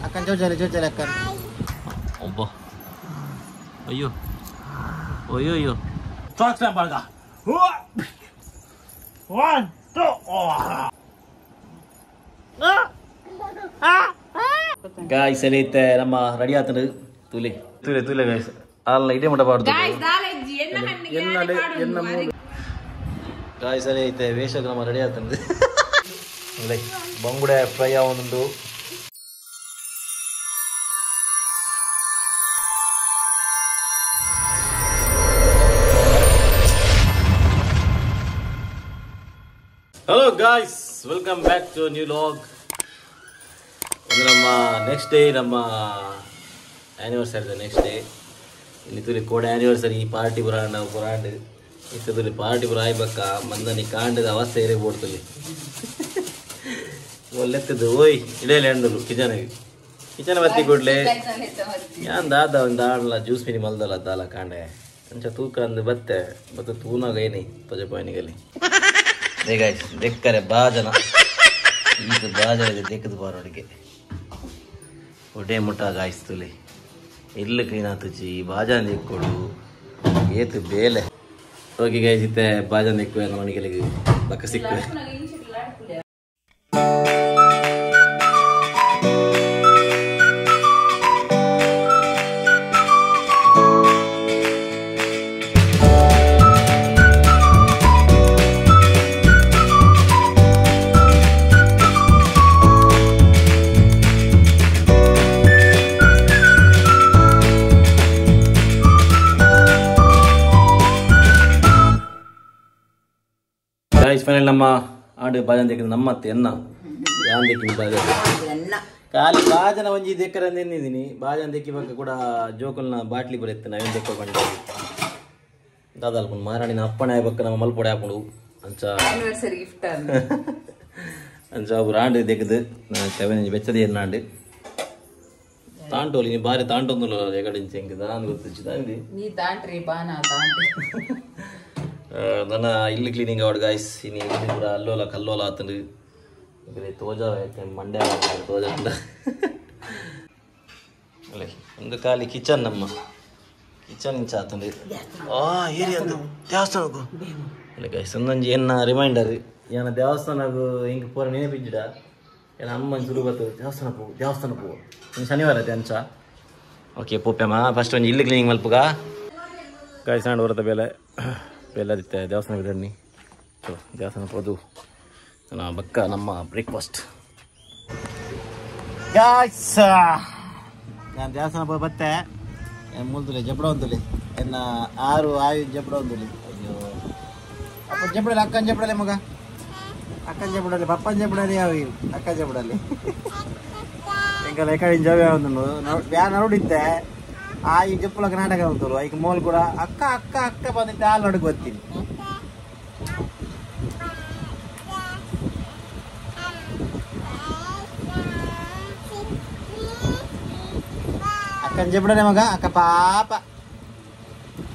ಅಕ್ಕನ ಜೋಜಾಲೆ ಜೋಜಾಲೆ ಅಕ್ಕನ. ಒಬ್ಬ ಅಯ್ಯೋ ಅಯ್ಯೋ ಅಯ್ಯೋ ಸ್ಟಾಕ್ ಸ್ಲ್ಯಾಪ್ ಬಾರ್ಗ. 1 2 ಗಾಯ್ಸ್ ಎಲೈತೆ ನಮ್ಮ ರೆಡಿ ಆತನು ತುಲೆ ತುಲೆ ತುಲೆ ಗಾಯ್ಸ್ ಅಲ್ಲ ಇದೇ ಮಟ ಬಾರ್ದು ಗಾಯ್ಸ್ ದಾಲೆಜ್ಜಿ ಎನ್ನ ಹಣ್ಣಿಗೆ ಎನ್ನ ಮೂಡು ಗಾಯ್ಸ್ ಎಲೈತೆ ವೇಷ ನಮ್ಮ ರೆಡಿ ಆತನು ಲೈ ಬಂಗುಡೆ ಫ್ರೈ ಆವೊಂದು. Hello guys, welcome back to new vlog. ನಮ್ಮ ನೆಕ್ಸ್ಟ್ ಡೇ, ನಮ್ಮ ಆ್ಯನಿವರ್ಸರಿ ನೆಕ್ಸ್ಟ್ ಡೇ. ಇಲ್ಲಿ ತುಲಿ ಕೋಡೆ ಆ್ಯನಿವರ್ಸರಿ ಪಾರ್ಟಿ ಪುರಾಣ ಪುರಾಂಡ್ ಇತ್ತು ತುಲಿ ಪಾರ್ಟಿ ಪುರ ಆಯ್ಬಕ್ಕ ಮಂದನಿ ಕಾಂಡದ ಅವಸ್ಥೆ ಏರೇ ಬೋಡ್ತುಲಿ ಒಳ್ಳೆತ್ತದ್ದು ಓಯ್ ಇಡೇಲೆ ಹಣ್ಣು ಕಿಚನಿಗೆ ಕಿಚನ್ ಬತ್ತಿ ಕೂಡಲೇ ಯಾನ್ ದಾದ ಒಂದು ಆಡಲ ಜ್ಯೂಸ್ ಮಿನಿ ಮಲ್ದಲ್ಲ ದಾಲ ಕಾಂಡೆ ಅಂಚ ತೂಕ ಅಂದು ಬತ್ತೆ ಬತ್ತೆ ತೂನಾಗ ಏನಿ ತೊಜೆ ಪಾಯಿನಿಗಲ್ಲಿ. ಗಾಯ್ಸ್ ದೆಕ್ಕರೆ ಬಾಜನ ಈಗ ಬಾಜನ ದೆಕ್ಕದು ಬಾರೋಡಿಗೆ ಒಡೆ ಮುಟ್ಟ ಗಾಯ್ಸ್ ತುಲಿ ಇಲ್ಲಿ ಕ್ಲೀನ್ ಆತುಚಿ ಬಾಜಾನ್ ದಿಕ್ಕೊಡು ಏತು ಬೇಲೆ. ಓಕೆ ಗಾಯ್ಸ್ ಇತ್ತೆ ಬಾಜಾನ್ ದಿಕ್ಕುವೆ ನಮನಿಗೆ ಬಕ್ಕ ಸಿಕ್ಕುವೆ. ಗಾಯ್ಸ್ ಫೈನಲ್ ನಮ್ಮ ಆಡು ಬಾಜನ್ ದೇಕಿದ ನಮ್ಮ ಅತ್ತೆ ಎನ್ನ ಯಾನ್ ದೇಕಿ ಬಾಜನ್ ಖಾಲಿ ಬಾಜನ ಒಂಜಿ ದೇಕರ ಅಂದಿದ್ದೀನಿ ಬಾಜನ್ ದೇಕಿ ಬಕ್ಕ ಕೂಡ ಜೋಕಲ್ನ ಬಾಟ್ಲಿ ಬರುತ್ತೆ ನಾವೇನು ದೇಕೋ ಬಂಡ ದಾದಾಲ್ಕೊಂಡು ಮಹಾರಾಣಿನ ಅಪ್ಪಣೆ ಬಕ್ಕ ನಮ್ಮ ಮಲ್ಪೊಡೆ ಹಾಕೊಂಡು ಅಂಚ ಆನಿವರ್ಸರಿ ಗಿಫ್ಟ್ ಅಂಚ ಒಬ್ರು ಆಂಡು ದೇಕದು ಸೆವೆನ್ ಬೆಚ್ಚದ ಎನ್ನಾಂಡು ತಾಂಟೋಲಿ ನೀ ಬಾರಿ ತಾಂಟೊಂದು ಎಗಡಿಂಚ ಹೆಂಗೆ ದಾನ್ ಗೊತ್ತಿಚ್ಚು ದಾಂದಿ ನೀ ತಾಂಟ್ರಿ ಬಾನ ತಾಂಟ್ರಿ. ನನ್ನ ಇಲ್ಲಿ ಕ್ಲೀನಿಂಗ್ ಅವಡು ಗಾಯ್ಸ್ ಇನ್ನು ಇಲ್ಲಿ ಪೂರ ಅಲ್ಲೋಲ ಕಲ್ಲೋಲ ಆತಂಡು ಇಲ್ಲಿ ತೋಜ ಮಂಡ್ಯ ತೋಜ ಅಲ್ಲ ಒಂದು ಖಾಲಿ ಕಿಚನ್ ನಮ್ಮ ಕಿಚನ್ ಇಂಚ ಆತಂಡು ಏರಿಯಾ ದೇವಸ್ಥಾನಕ್ಕೂ ಅಲ್ಲ ಗಾಯ್ಸ್ ಒಂದೊಂಜಿ ಏನ ರಿಮೈಂಡರ್ ಏನ ದೇವಸ್ಥಾನಕ್ಕೂ ಹಿಂಗೆ ಪೂರ ನೆನಪಿಜ್ಜಿಡ ಏನ ಅಮ್ಮನ ಸುರು ಬರ್ತದೆ ದೇವಸ್ಥಾನ ಪೋ ದೇವಸ್ಥಾನ ಪೋ ಇನ್ನು ಶನಿವಾರ ಐತೆ ಅಂಚ. ಓಕೆ ಪೋಪ್ಯಮ್ಮ ಫಸ್ಟ್ ಒಂದು ಇಲ್ಲಿ ಕ್ಲೀನಿಂಗ್ ಮಲ್ಪುಗ ಗಾಯ್ಸ್ ನಾಡು ಬರುತ್ತೆ ಬೇಲೆ ಬೇಲಾದಿತ್ತೆ ದೇವಸ್ಥಾನ ಬಿಡಣ್ಣಿ. ಸೊ ದೇವಸ್ಥಾನ ಹೋದು ಬಕ್ಕ ನಮ್ಮ ಬ್ರೇಕ್ಫಾಸ್ಟ್ ಗಾಯ್ಸ್. ನಾನು ದೇವಸ್ಥಾನ ಪೋ ಬತ್ತೆ ಮುಲ್ದುಲೆ ಜಬಡ ಒಂದುಲಿ ಎನ್ನ 6 ಆಯು ಜಬಡ ಒಂದುಲಿ. ಅಯ್ಯೋ ಅಪ್ಪ ಜಬಡಲಿ ಅಕ್ಕನ ಜಬಡಲೆ ಮಗ ಅಕ್ಕನ ಜಬಡಲಿ ಪಪ್ಪನ ಜಬಡಲಿ ಯಾವ ಅಕ್ಕ ಜಬಡಲಿ ಎಂಕಲ್ಲ ಎಕಡೆ ಜವೆ ಒಂದು ಬ್ಯಾ ನೋಡಿದ್ದೆ ಆ ಈ ಜಪ್ಪುಲಕ ನಾಟಕ ಉಂಟು ಈಗ ಮೋಲ್ ಕೂಡ ಅಕ್ಕ ಅಕ್ಕ ಅಕ್ಕ ಬಂದಿದ್ದೆ ಹಾಲು ನಡುಗೆ ಬರ್ತೀನಿ. ಅಕ್ಕನ ಜಬಡಲೆ ಮಗ ಅಕ್ಕ ಪಾಪ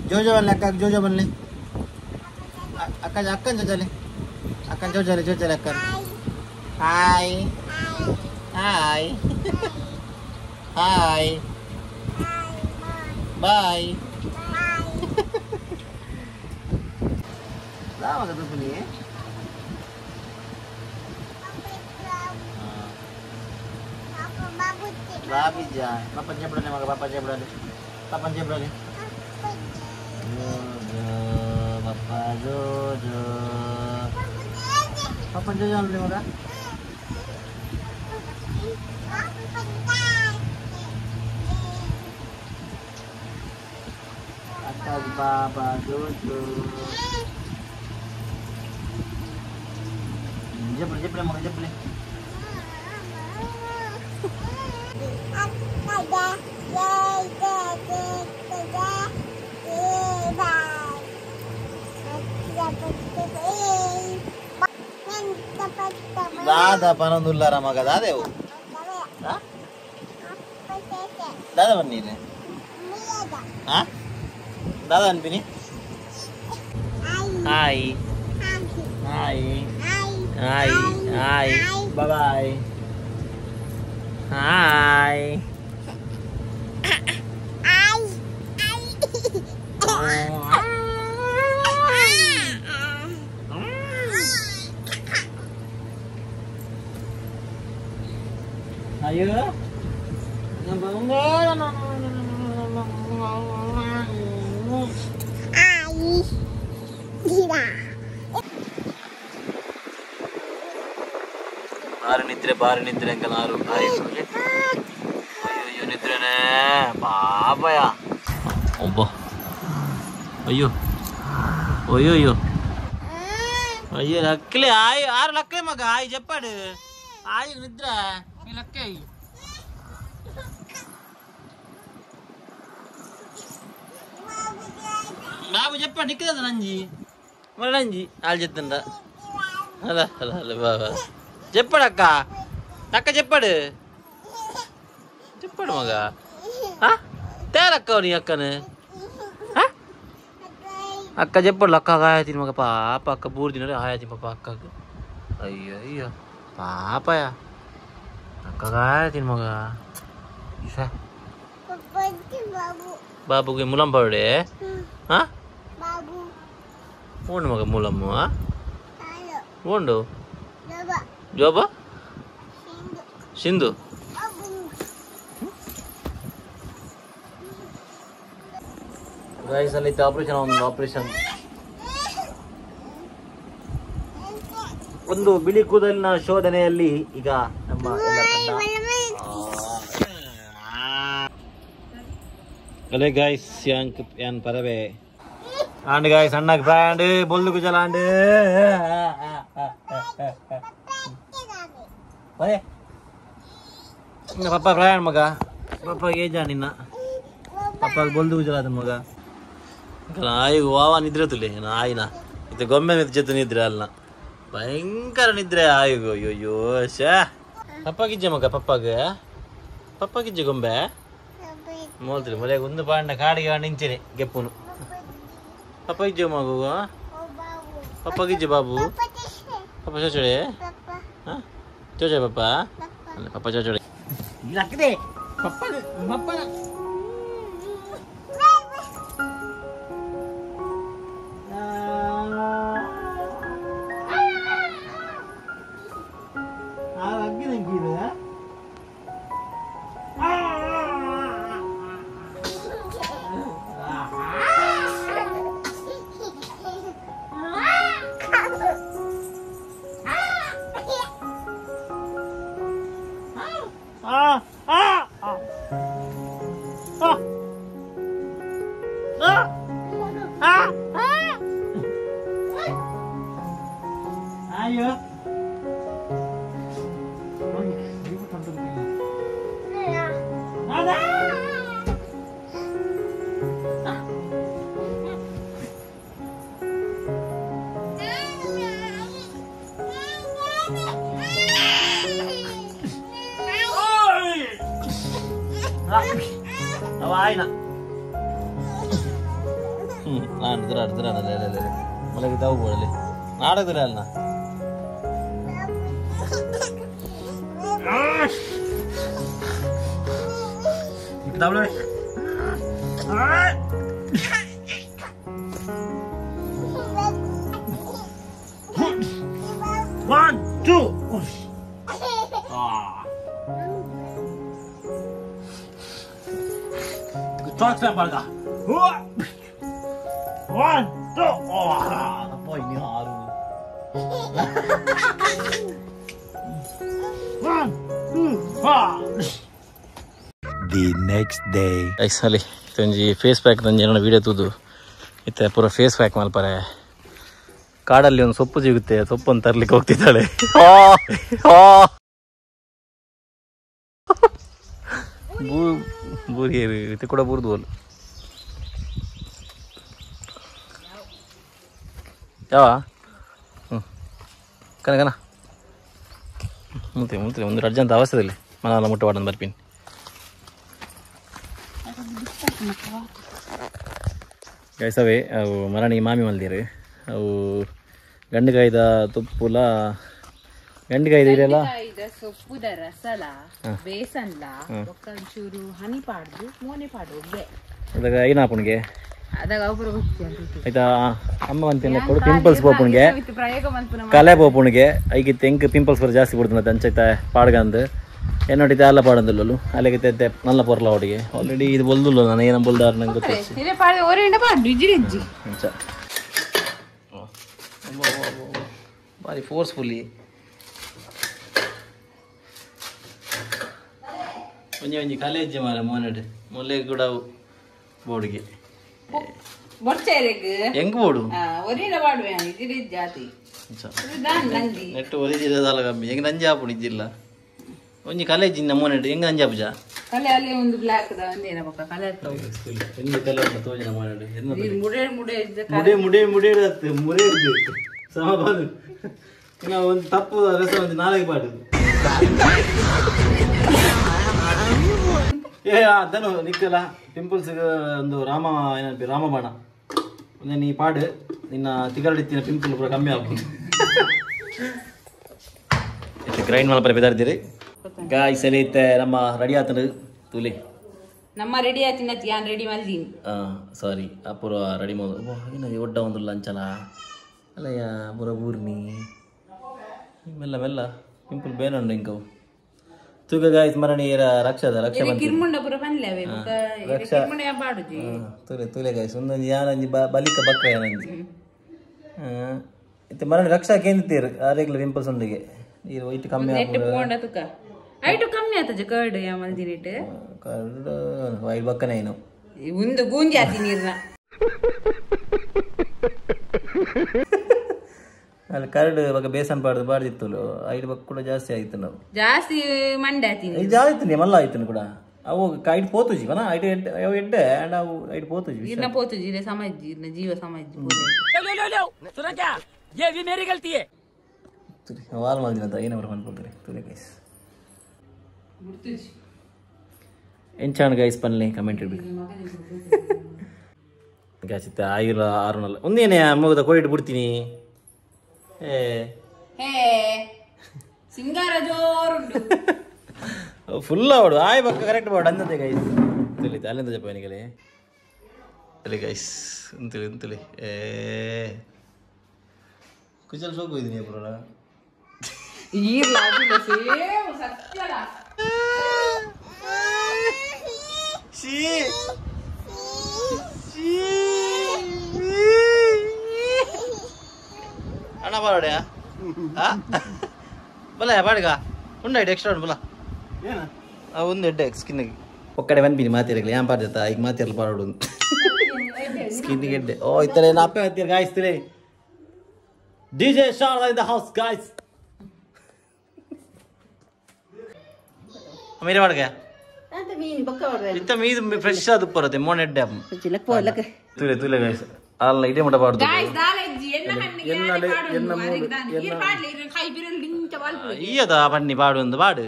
ಜೋಜೋ ಬನ್ನಿ ಅಕ್ಕ ಜೋಜೋ ಬನ್ನಿ ಅಕ್ಕ ಅಕ್ಕನ ಜೋಜಾಲೆ ಅಕ್ಕನ ಜೋಜಾಲೆ ಜೋಜಾಲೆ ಅಕ್ಕನ ಹಾಯ್ ಹಾಯ್ ಹಾಯ್ ಬಾಯ್. ಯಾವಾಗ ತುಪ್ಪನಿ ಬಾಬಿಜ ಪಾಪನ್ ಜಬಡಲೆ ಮಗ ಪಾಪನ್ ಜಬಡಲೆ ಪಾಪನ್ ಜಬಡಲೆ ಪಪ್ಪ ಜೋಜೋ ಪಾಪನ್ ಜೋಜೋ ಅನ್ಲಿ ಮಗ. ಬಾಬಾ ಜೋಜೋ ಜಬಡ ಜಬಡ ಮಗ ಜಬಲೆ. ದಾದ ಪನೊಂದುಲ್ಲಾರ ಮಗ ದಾದೇವು ದಾದ ಬನ್ನಿ ದಾದ ಅನ್ಪಿನಿ. Hi hi hi hi bye hi. Hi ಅಯ್ಯೋ ಬಾರಿ ನಿದ್ರೆ ಬಾರಿ ನಿದ್ರೆ ಅಂಕಲ್ ಆರು ಅಯ್ಯೋ ನಿದ್ರೆನೇ ಪಾಪಯ ಒಬ್ಬ ಅಯ್ಯೋ ಅಯ್ಯೋ ಅಯ್ಯೋ ಅಯ್ಯೋ ಲಕ್ಕಲೆ ಆಯ್ ಆರು ಲಕ್ಕಲೆ ಮಗ ಆಯ್ ಜಪ್ಪಾಡು ಆಯ್ ನಿದ್ರೆ ಲಕ್ಕೆ ಬಾಬು ಜಪ್ಪ ನಿಕ್ಕದ ನಂಜಿ ಮರ ನಂಜಿ ಆಳ್ ಜೆತ್ತಂಡ ಅಲ್ಲ ಅಲ್ಲ ಅಲ್ಲ ಬಾಬಾ చెప్పాడు అక్క అక్క చెప్పాడు చెప్పాడు మగ తేరక్క నీ అక్కను అక్క చెప్పాడు అక్క ఆయ తిని మగ పాప అక్క బూరు తినరు ఆయ తిని పాప అక్కకు అయ్యో అయ్యో పాపయా అక్క ఆయ తిని మగ బాబుకి ములం పడే ఉండు మగ ములమ్ము ఉండు జోబా సింధు ಗೈಸ್ ಅಲ್ಲಿ ಆಪರೇಷನ್ ಒಂದು ಆಪರೇಷನ್ ಒಂದು ಬಿಳಿ ಕೂದಲಿನ ಶೋಧನೆಯಲ್ಲಿ ಈಗ ನಮ್ಮ ಎಲ್ಲ ತಂಡ. ಅಲೇ ಗೈಸ್ ಯಾಂಕ್ ಯಾನ್ ಪರವೆ ಆಂಡ್ ಗೈಸ್ ಅಣ್ಣಗ್ ಬ್ರ್ಯಾಂಡ್ ಬೊಲ್ಲು ಗುಜಲ ಆಂಡ್ ಬರೇ ಪಪ್ಪ ಪ್ರಯಾಣ ಮಗ ಪಪ್ಪ ಏಜ ನಿನ್ನ ಪಪ್ಪ ಬೊಲ್ದು ಗುಜಲ ಆದ ಮಗ ಆಯಿಗೆ ವಾವ ನಿದ್ರೆ ತುಲೆ ಆಯಿನ ಇದು ಗೊಂಬೆ ಮಿತ್ ಜೊತೆ ನಿದ್ರೆ ಅಲ್ಲ ಭಯಂಕರ ನಿದ್ರೆ ಆಯಿಗು ಅಯ್ಯೋ ಶೇ ಪಪ್ಪಗಿಜ್ಜೆ ಮಗ ಪಪ್ಪಾಗ ಪಪ್ಪಗಿಜ್ಜೆ ಗೊಂಬೆ ಮೋಲ್ತಿರಿ ಮೊಲೆಗೆ ಒಂದು ಪಾಂಡ ಕಾಡಿಗೆ ನಿಂಚೆನೆ ಗೆಪ್ಪುನು ಪಪ್ಪಗಿಜ್ಜೆ ಮಗು ಪಪ್ಪಗಿಜ್ಜೆ ಬಾಬು ಪಪ್ಪ ಚೋಚೋಡೆ ಹಾಂ ಚೋಚೆ ಪಪ್ಪ ಅಲ್ಲ ಪಪ್ಪ ಚೋಚೋಡೆ ಲಕ್ಕದೆ ಪಪ್ಪ ಪಪ್ಪ One, two. One, two. One, two, The next day. Actually, ತಂಜಿ ಫೇಸ್ ಪ್ಯಾಕ್ ತಂಜಿ ಏನೋ ವಿಡಿಯೋ ತೂದು ಇತ್ತೆ ಪೂರ ಫೇಸ್ ಪ್ಯಾಕ್ ಮಲ್ಪರೆ ಕಾಡಲ್ಲಿ ಒಂದು ಸೊಪ್ಪು ಸಿಗುತ್ತೆ, ಸೊಪ್ಪನ್ನು ತರಲಿಕ್ಕೆ ಹೋಗ್ತಿದ್ದಾಳೆ. ಬೂರಿ ಇದು ಕೂಡ ಬೂರ್ದು ಹೋಲು ಯಾವ ಹ್ಞೂ ಕಣ ಕಣ ಮುಂತೆ ಮುಂತೆ ಒಂದು ಅರ್ಜೆಂಟ್ ಅವಸ್ಥೆಯಲ್ಲಿ ಮನ ಮುಟ್ಟೆ ವಾಡನ್ ಬರ್ತೀನಿ. ಗೈಸವೇ ಅವು ಮರಣಿ ಮಾಮಿ ಮಲ್ದಿರು ಅವು ಗಂಡುಗಾಯ್ದ ತುಪ್ಪುಲ ಗಂಡುಗಾಯ್ದ ಇರಲ್ಲ ಸೊಪ್ಪುದ ರಸಲ ಬೇಸನ್ಲ ಬೊಕ್ಕ ಒಂಚೂರು ಹನಿ ಪಾಡ್ದು ಮೋನೆ ಪಾಡು ಒಬ್ಬೆ ಅದಾಗ ಏನಾಪುಣಿಗೆ ಅದಾಗ ಒಬ್ಬರು ಗೊತ್ತಿ ಆಯ್ತಾ ಅಮ್ಮ ಅಂತೀನಿ ಕೊಡು ಪಿಂಪಲ್ಸ್ ಪೋಪುಣಿಗೆ ಪ್ರಯೋಗ ಮಲ್ಪುನ ಕಲೆ ಪೋಪುಣಿಗೆ ಐಕಿತ್ತು ಎಂಕ್ ಪಿಂಪಲ್ಸ್ ಬರ ಜಾಸ್ತಿ ಕೊಡ್ತಾನೆ ಅಂಚೈತ ಪಾಡ್ಗಂದು ಏನೋಟಿತ್ತೆ ಅಲ್ಲ ಪಾಡಂದಿಲ್ಲಲು ಅಲ್ಲಿಗೆ ತೆತ್ತೆ ನಲ್ಲ ಪೊರ್ಲ ಅವಡಿಗೆ ಆಲ್ರೆಡಿ ಇದು ಬೊಲ್ದುಲ್ಲ ನಾನು ಏನೋ ಬೊಲ್ದಾರ ನಂಗೆ ಗೊತ್ತಿಲ್ಲ ಇದೇ ಪಾಡು ಒರೆಂಡ ಪಾಡು ಇಜ್ಜಿ ಅಂಚ ಭಾರಿ ಫೋರ್ಸ್ಫುಲ್ಲಿ ಒಂಜಿ ಒಂಜಿ ಕಲೆ ಇಜ್ಜಿ ಮಾರ ಮೋನೆಡ್ ಮೊಲೆ ಕೂಡ ಬೋರ್ಡ್ಗೆ ಬೊರ್ಚೆರೆಗ್ ಹೆಂಗ್ ಬೋಡು ಒರಿನ ಪಾಡುವೆ ಇಜ್ಜಿ ಜಾತಿ ನೆಟ್ಟು ಒರಿಜಿಲ್ಲ ಕಮ್ಮಿ ಹೆಂಗ್ ನಂಜಿ ಆಪುಣಿ ಇಜ್ಜಿಲ್ಲ ಒಂಜಿ ಕಲೆ ಇಜ್ಜಿ ನಮ್ಮ ಮೋನೆಡ್ ಹೆಂಗ್ ನಂಜಿ ಆಪುಜ ಕಲೆ ಅಲ್ಲಿ ಒಂದು ಬ್ಲ್ಯಾಕ್ the ಒಂದೇನ ಬೊಕ್ಕ ಕಲೆ ಎಂದ ಕಲೆ ಉಂಟು ತೋಜಿನ ಮೋನೆಡ್ ಮುಡೆ ಮುಡೆ ಮುಡೆ ಮುಡೆ ಮುಡೆ ಮುಡೆ ಸಮ ಬಾದು ನಾವು ಒಂದು ತಪ್ಪು ರಸ ಒಂದು ನಾಲ್ಕು ಪಾಡು ಏ ಅದನ್ನು ನಿಕ್ಕಲ್ಲ ಪಿಂಪಲ್ಸ್ ಒಂದು ರಾಮ ಏನಂತ ರಾಮಬಾಣ ಒಂದೇ ನೀ ಪಾಡು ನಿನ್ನ ತಿಗರಡಿತ್ತಿನ ಪಿಂಪಲ್ ಪೂರ ಕಮ್ಮಿ ಆಗ್ಬೋದು ಗ್ರೈಂಡ್ ಮಲ್ಪರೆ ಬೆದಾರ್ದಿರಿ ಗಾಯ್ಸ್ ಎಲ್ಲಿ ಇತ್ತೆ ನಮ್ಮ ರೆಡಿ ಆತನು ತುಲಿ ನಮ್ಮ ರೆಡಿ ಆತಿನ ಯಾನ್ ರೆಡಿ ಮಲ್ದೀನಿ ಸಾರಿ ಅಪೂರ್ವ ರೆಡಿ ಮೋದು ಏನ ಒಡ್ಡ ಒಂದು ಲಂಚಲ ಅಲ್ಲಯ್ಯ ಪೂರ ಬೂರ್ನಿ ಮೆಲ್ಲ ಮೆಲ್ಲ ಪಿಂಪಲ್ ಬೇನಂಡು ಇಂಕವು ತೂಕ ಗಾಯ್ಸ್ ಮರಣಿ ರಕ್ಷದ ರಕ್ಷ ಕಿರ್ಮುಂಡ ಪೂರ ಪನ್ಲೆ ಕಿರ್ಮುಂಡ ಪಾಡುಜಿ ತೂಲೆ ತೂಲೆ ಗಾಯ್ಸ್ ಒಂದೊಂದು ಯಾನಂಜಿ ಬಲಿಕ ಬಕ್ಕ ಯಾನಂಜಿ ಇತ್ತೆ ಮರಣಿ ರಕ್ಷಾ ಕೇಂದ್ತೀರು ಆರೇಗ್ಲ ಪಿಂಪಲ್ಸ್ ಉಂಡಿಗೆ ನೀರು ವೈಟ್ ಕಮ್ಮಿ ನೆಟ್ ಪೋಂಡ ತುಕ ಐಟು ಕಮ್ಮಿ ಆತಜ ಕರ್ಡ್ ಯಾ ಮಲ್ದಿನಿಟ್ ಕರ್ಡ್ ವೈಟ್ ಬಕ್ಕನೆ ಏನು ಒಂದು ಗೂಂಜಿ ಆತಿ ನೀರ್ನ ಅಲ್ಲಿ ಕರ್ಡ್ ಬಕ್ಕ ಬೇಸನ್ ಪಾಡ್ದು ಬಾಡ್ದಿತ್ತು ಐಟ್ ಬಕ್ಕ ಕೂಡ ಜಾಸ್ತಿ ಆಯ್ತು ನಾವು ಜಾಸ್ತಿ ಮಂಡೆ ಆತಿ ಇದು ಜಾಸ್ತಿ ಮಲ್ಲ ಆಯ್ತು ಕೂಡ ಅವು ಐಟ್ ಪೋತುಜಿ ವನ ಐಟ್ ಎಡ್ಡೆ ಅವು ಎಡ್ಡೆ ಅಂಡ್ ಅವು ಐಟ್ ಪೋತುಜಿ ಇರ್ನ ಪೋತುಜಿ ಇರ್ನ ಸಮಾಜಿ ಇರ್ನ ಜೀವ ಸಮಾಜಿ ವಾಲ್ ಮಲ್ದಿನ ಅಂತ ಏನೇ ಮನ್ಕೊಳ್ತಾರೆ ತುಲೆ ಗೈಸ್ ಎಂಚಾಣ ಗೈಸ್ ಪನ್ಲೆ ಕಮೆಂಟ್ ಇಡ್ಬೇಕು ಗಾಚಿತ್ತ ಆಯಿರ ಆರುನಲ್ಲ ಒಂದೇನೆ ಮಗುದ ಕೋಯಿಟ್ ಬಿಡ್ತೀನಿ ಏ ಹೇ ಸಿಂಗಾರ ಜೋರುಂಡು ಫುಲ್ ಅವಡು ಆಯ್ ಬಕ್ಕ ಕರೆಕ್ಟ್ ಬಾಡು ಅಂದತೆ ಗೈಸ್ ತುಲಿ ಅಲ್ಲಿಂದ ಜಪ್ಪ ತುಲಿ ಗೈಸ್ ಅಂತಲಿ ಅಂತಲಿ ಏ ಕುಚಲ್ ಸೋಕು ಇದೀನಿ ಅಪುರಣ ಈರ್ಲ ಅದಿಲ್ಲ ಸೇಮ್ ಸತ್ಯಲ she she ಅಣ್ಣ ಬಾರೋಡ್ಯಾ ಬಲ ಬಾಡಿಗ ಉಂಡಾಯ್ತು ಎಕ್ಸ್ಟ್ರಾ ಉಂಟು ಬಲ ಒಂದು ಎಡ್ಡೆ ಸ್ಕಿನ್ನಿಗೆ ಒಕ್ಕಡೆ ಬಂದ್ಬಿನಿ ಮಾತಿರಲಿ ಏನ್ ಪಾಡ್ತಾ ಈಗ ಮಾತಿರಲಿ ಪಾಡೋಡು ಸ್ಕಿನ್ನಿಗೆ ಎಡ್ಡೆ ಓ ಇತ್ತಲೆ ಅಪ್ಪೆ ಹತ್ತಿರ ಗಾಯಿಸ್ತೀರಿ DJ Sharada in the house guys ಮೀರೆ ಮಾಡ್ಗ ಇತ್ತ ಮೀದು ಫ್ರೆಶ್ ಅದು ಬರುತ್ತೆ ಮೋನ್ ಎಡ್ಡೆ ತುಲೆ ತುಲೆ ಗಾಯ್ಸ್ ಅಲ್ಲ ಇಡೇ ಮಟ ಪಾಡ್ದು ಗಾಯ್ಸ್ ದಾಲೆಜ್ಜಿ ಎನ್ನ ಕಣ್ಣಿಗೆ ಯಾನೆ ಪಾಡುಂಡು ಅರೆಗ್ ದಾನೆ ಈರ್ ಪಾಡ್ಲೆ ಇರ್ನ ಕೈ ಬಿರಲ್ ಡಿಂಚ ಬಾಲ್ಪುವೆ ಈಯದ ಬನ್ನಿ ಪಾಡು ಒಂದು ಪಾಡು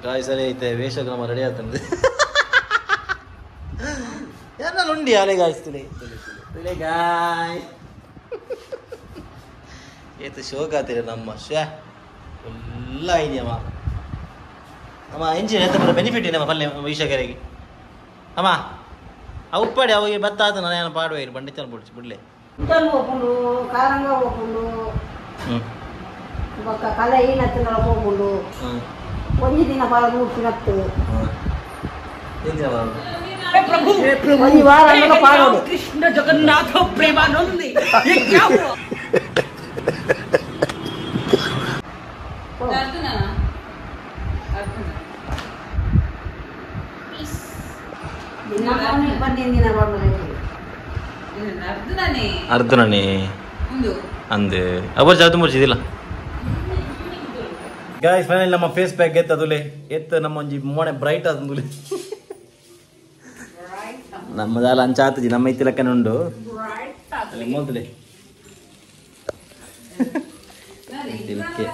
ಗಾಯ್ಸ್ ಅಲ್ಲೇ ಐತೆ ವೇಷಕ್ರಮ ರೆಡಿ ಆಗ್ತದೆ ಯಾರನ್ನ ಉಂಡಿ ಅಲೆ ಗಾಯ್ಸ್ ತುಲೆ ತುಲೆ ತುಲೆ ಗಾಯ್ ಏತು ಶೋಕ ಆತಿರ ನಮ್ಮ ಶ್ಯಾ ಫುಲ್ಲ ಐದಿಯಮ್ಮ ಅಮ್ಮ ಎಂಚಿನ ಎಂತ ಬರೋ ಬೆನಿಫಿಟ್ ಏನಮ್ಮ ಪಲ್ಯ ವೀಕ್ಷಕರಿಗೆ ಅಮ್ಮ ಅವು ಉಪ್ಪಾಡಿ ಅವಿಗೆ ಭತ್ತ ಆತ ನಾನು ಪಾಡುವೆ ಬಂಡಿ ಚಲ್ ಬಿಡ್ಸಿ ಬಿಡ್ಲೆ ಹೋಪುಂಡು ಕಾರಂಗ ಹೋಪುಂಡು ಹ್ಞೂ ಬೊಕ್ಕ ಕಲೆ ಈನತ್ತಿನ ಹೋಪುಂಡು ಹ್ಞೂ ಒಂಜಿ ದಿನ ಬಾಳ ನೂರು ಹ್ಞೂ ಏನು ದಿನ ಬರೋದು ಒಂಜಿ ವಾರ ಅಂಡಲ ಪಾಡೋಡು ಕೃಷ್ಣ ಜಗನ್ನಾಥ ಪ್ರೇಮಾನಂದಿ ये क्या हुआ ಅರ್ಜುನ ಅರ್ಜುನ ಪನ್ನೆಂದು ದಿನ ಪಾಡೋದು ಅರ್ಜುನನೇ ಅರ್ಧನೇ ಒಂದು ಅಂದೆ ಅವರು ಜಾತು ಮುರ್ಚಿದಿಲ್ಲ ಗಾಯ್ಸ್ ಫೈನಲ್ ನಮ್ಮ ಫೇಸ್ ಪ್ಯಾಕ್ ಎತ್ತ ತುಲೆ ಎತ್ತ ನಮ್ಮ ಒಂಜಿ ಮೋಣೆ ಬ್ರೈಟ್ ಆತಂದುಲೆ ನಮ್ಮದಾಲ ಅಂಚ ಆತಜಿ ನಮ್ಮ ಇತ್ತಿಲಕ್ಕನೆ ಉಂಡು ಅಲ್ಲಿ ಮೋಲ್ತಲೆ ಇತ್ತಿಲಕ್ಕೆ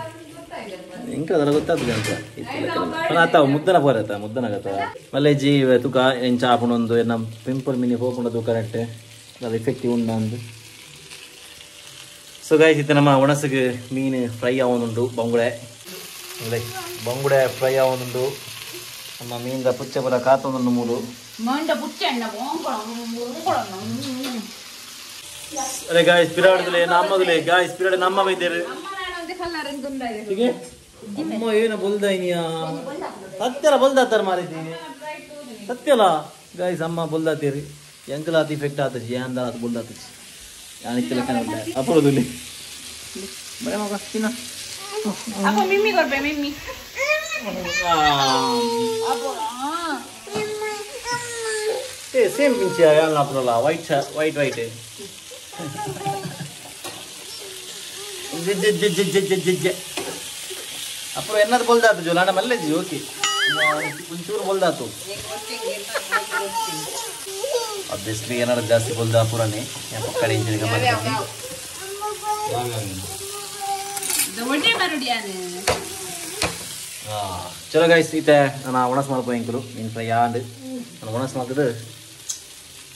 ಎಂಕ ಅದರ ಗೊತ್ತಾತದೆ ಅಂತ ಇತ್ತಿಲಕ್ಕನೆ ಆತ ಮುದ್ದನ ಪೋರತ ಮುದ್ದನ ಗತ ಮಲ್ಲೇಜಿ ತುಕ ಎಂಚ ಆಪುಣೊಂದು ನಮ್ಮ ಪಿಂಪಲ್ ಮಿನಿ ಹೋಪುಂಡ ತೂಕ ನೆಟ್ಟೆ ಅದು ಎಫೆಕ್ಟಿವ್ ಉಂಡ ಅಂದು ಸೊ ಗಾಯ್ಸ್ ಇತ್ತೆ ನಮ್ಮ ಒಣಸಿಗೆ ಮೀನು ಫ್ರೈ ಆವೊಂದುಂಡು ಬಂಗುಡೆ ಬಂಗುಡೆ ಫ್ರೈ ಆವೊಂದುಂಡು ನಮ್ಮ ಮೀನ್ದ ಪುಚ್ಚೆ ಪೂರ ಕಾತೊಂದುಂಡು ಮೂಲು ಮಂಡ ಪುಚ್ಚೆ ಅಣ್ಣ ಅರೆ ಗಾಯ್ಸ್ ಪಿರಾಡ್ದುಲೆ ನಮ್ಮದುಲೆ ಗಾಯ್ಸ್ ಪಿರಾಡ್ ನಮ್ಮ ಬೈದೇರು ಹೀಗೆ ಅಮ್ಮ ಏನು ಬೊಲ್ದಾಯಿನಿಯಾ ಸತ್ಯಲ ಬೊಲ್ದಾತಾರ ಮಾರಿದ್ದೀನಿ ಸತ್ಯಲ ಗಾಯ್ಸ್ ಅಮ್ಮ ಬೊಲ್ದಾತೀರಿ ಎಂಕಲಾತ್ ಇಫೆಕ್ಟ್ ಆತಜಿ ಯಾಂದಾತ ಬೊಲ್ದಾತಜಿ ಯಾನಿತ್ತಲ ಕನಲ್ಲ ಅಪರೋದುಲಿ ಬರೆ ಮಗ ತಿನ್ನ ಅಪ್ಪ ಮಿಮ್ಮಿ ಕೊರ್ಪೆ ಮಿಮ್ಮಿ ಏ ಸೇಮ್ ಪಿಂಚಿ ಯಾನ್ ಅಪರೋಲ ವೈಟ್ ವೈಟ್ ವೈಟ್ ಜೆ ಜೆ ಜೆ ಜೆ ಜೆ ಜೆ ಅಪ್ಪರು ಎನ್ನದು ಬೊಲ್ದಾತು ಜೋಲಾಣ ಮಲ್ಲೆಜಿ ಓಕೆ ಒಂಚೂರು ಬೊಲ್ದಾತು ಆಬ್ವಿಯಸ್ಲಿ ಏನಾದ್ರು ಜಾಸ್ತಿ ಬೊಲ್ದ ಪೂರನೇ ಪಕ್ಕಡೆ ಇಂಚಿನ ಚಲೋ ಗಾಯ್ಸ್ ಈತೆ ನಾನು ಒಣಸ್ ಮಲ್ಪ ಎಂಕಲು ಮೀನು ಫ್ರೈ ಆಂಡ್ ನಾನು ಒಣಸ್ ಮಲ್ತದು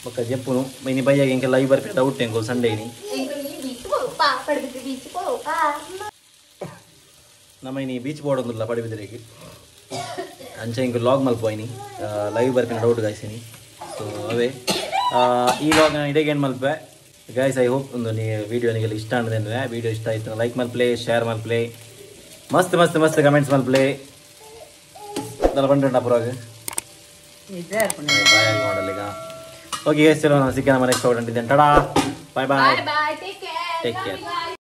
ಪಕ್ಕ ಜಂಪುನು ಇನಿ ಬೈಯಾಗ ಎಂಕೆ ಲೈವ್ ಬರ್ಪೆ ಡೌಟ್ ಎಂಕುಲು ಸಂಡೇ ಇನಿ ನಮ್ಮ ಇನಿ ಬೀಚ್ ಬೋರ್ಡ್ ಒಂದುಲ್ಲ ಪಡಿಬಿದ್ರಿಗೆ ಅಂಚೆ ಇಂಕು ಲಾಗ್ ಮಲ್ಪೋಯಿನಿ ಲೈವ್ ಬರ್ಪಿನ ಡೌಟ್ ಗಾಯ್ಸ್ ಇನಿ ಸೊ ಅವೇ ಈ ಲಾಗ್ ನಾನು ಇಡೀ ಏನು ಮಲ್ಪೆ ಗಾಯ್ಸ್ I hope ಒಂದು ನೀ ವೀಡಿಯೋ ನಿಗೆಲ್ಲ ಇಷ್ಟ ಅಂದ್ರೆ ವೀಡಿಯೋ ಇಷ್ಟ ಆಯ್ತು ಲೈಕ್ ಮಲ್ಪ್ಲೆ ಶೇರ್ ಮಲ್ಪ್ಲೆ ಮಸ್ತ್ ಮಸ್ತ್ ಮಸ್ತ್ ಕಮೆಂಟ್ಸ್ ಮಲ್ಪ್ಲೆ ಅದೆಲ್ಲ ಬಂದ್ರೆ ಪುರಾಗ ಬಾಯ್ ಓಕೆ ಗೈಸ್ ಚಲೋ ನಾನು ಸಿಕ್ಕ ನಮ್ಮ ನೆಕ್ಸ್ಟ್ ಹೊರಟಿದ್ದೇನೆ tada bye bye bye take care take care.